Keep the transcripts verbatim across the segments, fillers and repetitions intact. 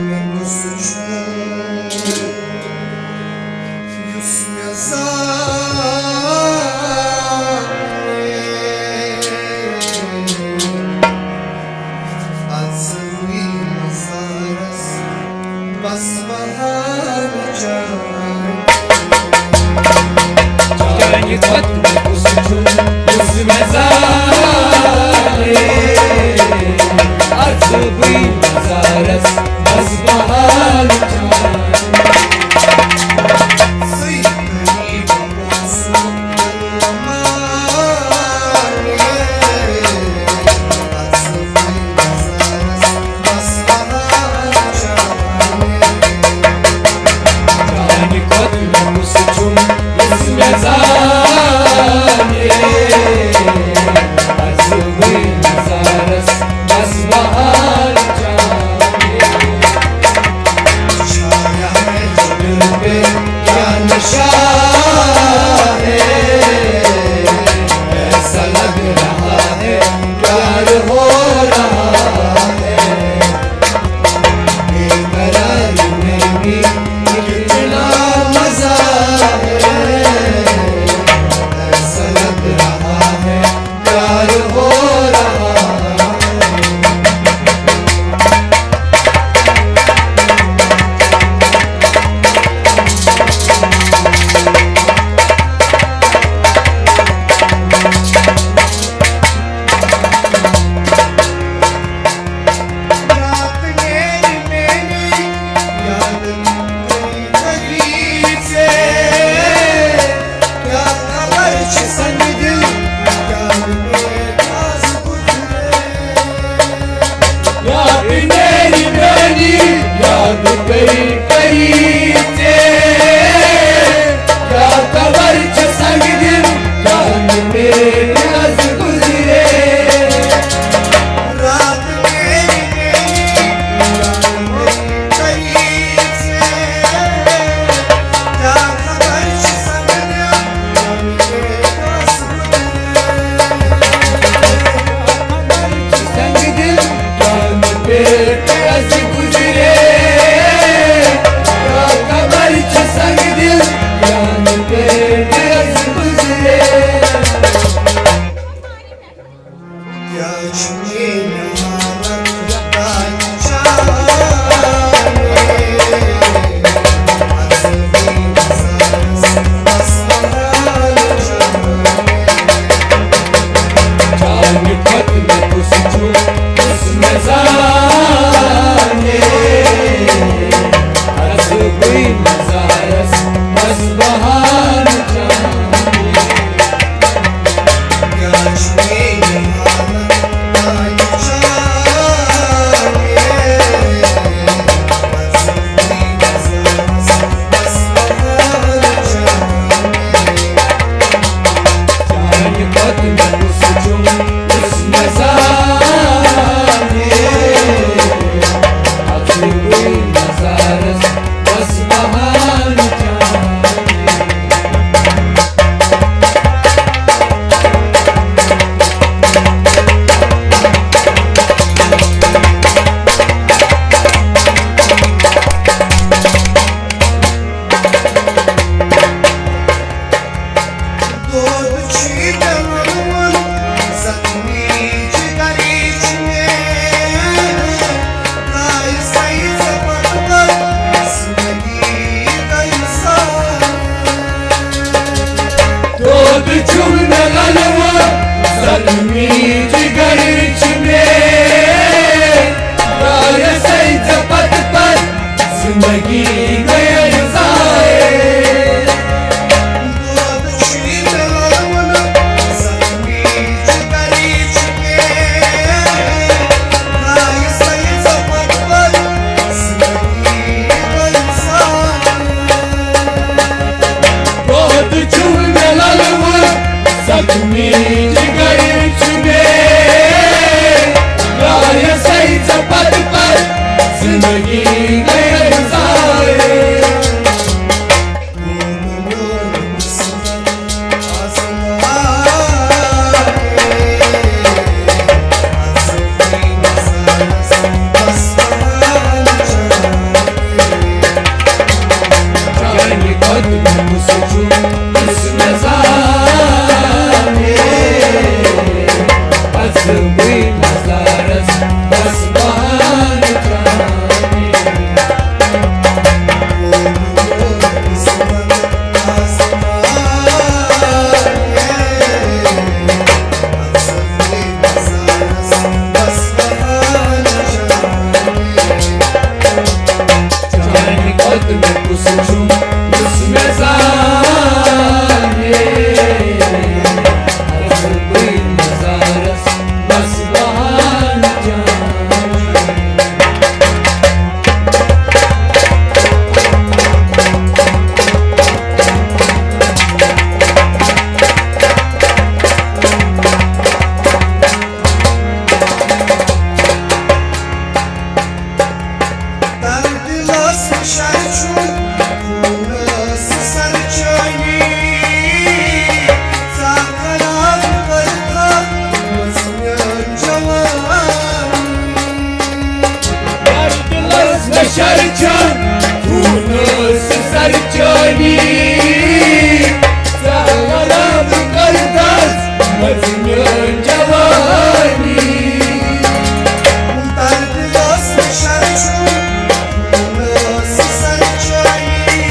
مےٚ کُس چھُ یُس مےٚ زانہِ؟ اَژوٕے مزارس بس بہار چاے۔ چانہِ کھۄتہٕ مےٚ کُس چھُم یُس مےٚ زانہِ؟ اَژوٕے مزارس بس بہار چاے۔ شر چھُ خوٗنس سر چٲنی، ژٕ خراب کٔرتھ مٔژھ میٲنۍ جوانی۔ یتھ دلس نشر چھُ خوٗنس سر چٲنی، ژٕ خراب کٔرتھ مٔژھ میٲنۍ جوانی۔ درد ٲس نہٕ شرچُن، ٲس سرچٲنی۔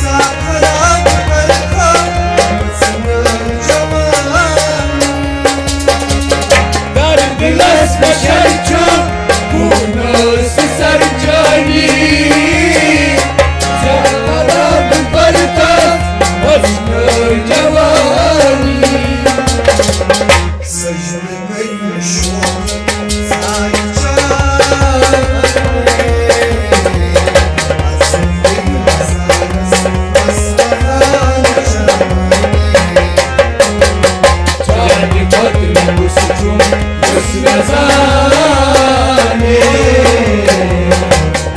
ژٕ خراب کٔرکھ ژٕ میٲنۍ جوانی۔ درد ٲس نہٕ شرچُن، ٲس سرچٲنی۔ ژٕ خراب کٔرکھ ژٕ میٲنۍ جوانی۔ سجدٕ گٔے شوق ژایہِ چانے۔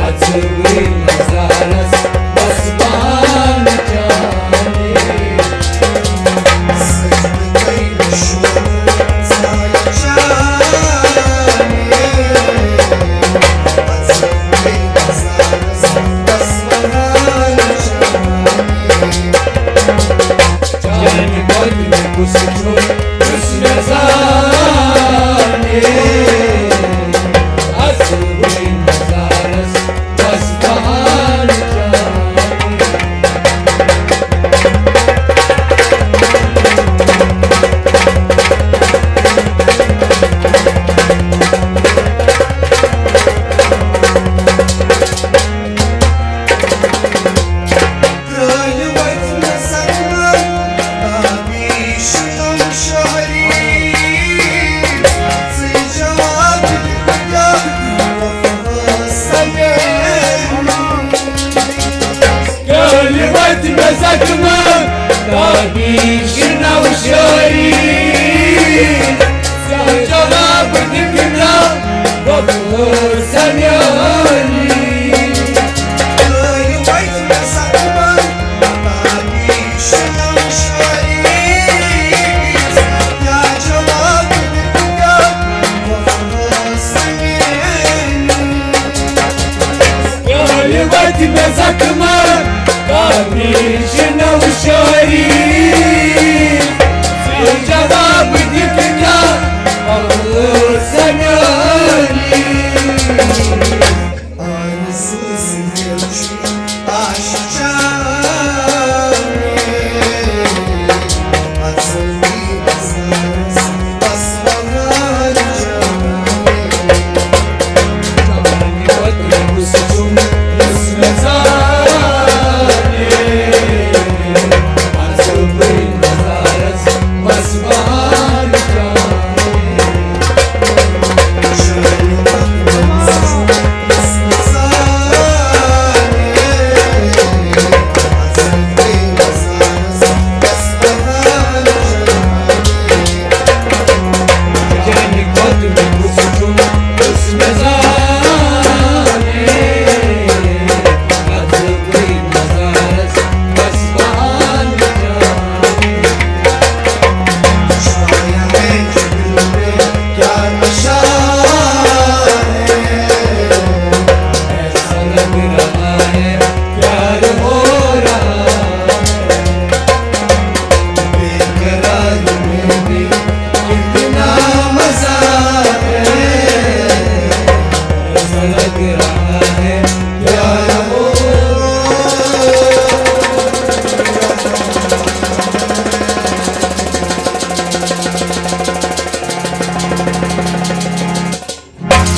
اژٕل گٔے مزارس بس بہانہٕ چانے۔ چانہِ بدلہٕ کُس چھُم یُس مےٚ زانے۔ اژٕل گٔے مزارس بس بہانہٕ چانے۔ کرٛٲلۍ وٲتۍ مےٚ زخمہٕ، تعبیٖر چھِ نَو شٲعری۔ ژےٚ جواب دِکھ نہ وفا سمیٲنی۔ کرٛٲلۍ وٲتۍ مےٚ زخمہٕ، تعبیٖر چھِ نَو شٲعری۔ ژےٚ جواب دِکھ نہ وفا سمیٲنی۔ کرٛٲلۍ وٲتۍ مےٚ زخمہٕ،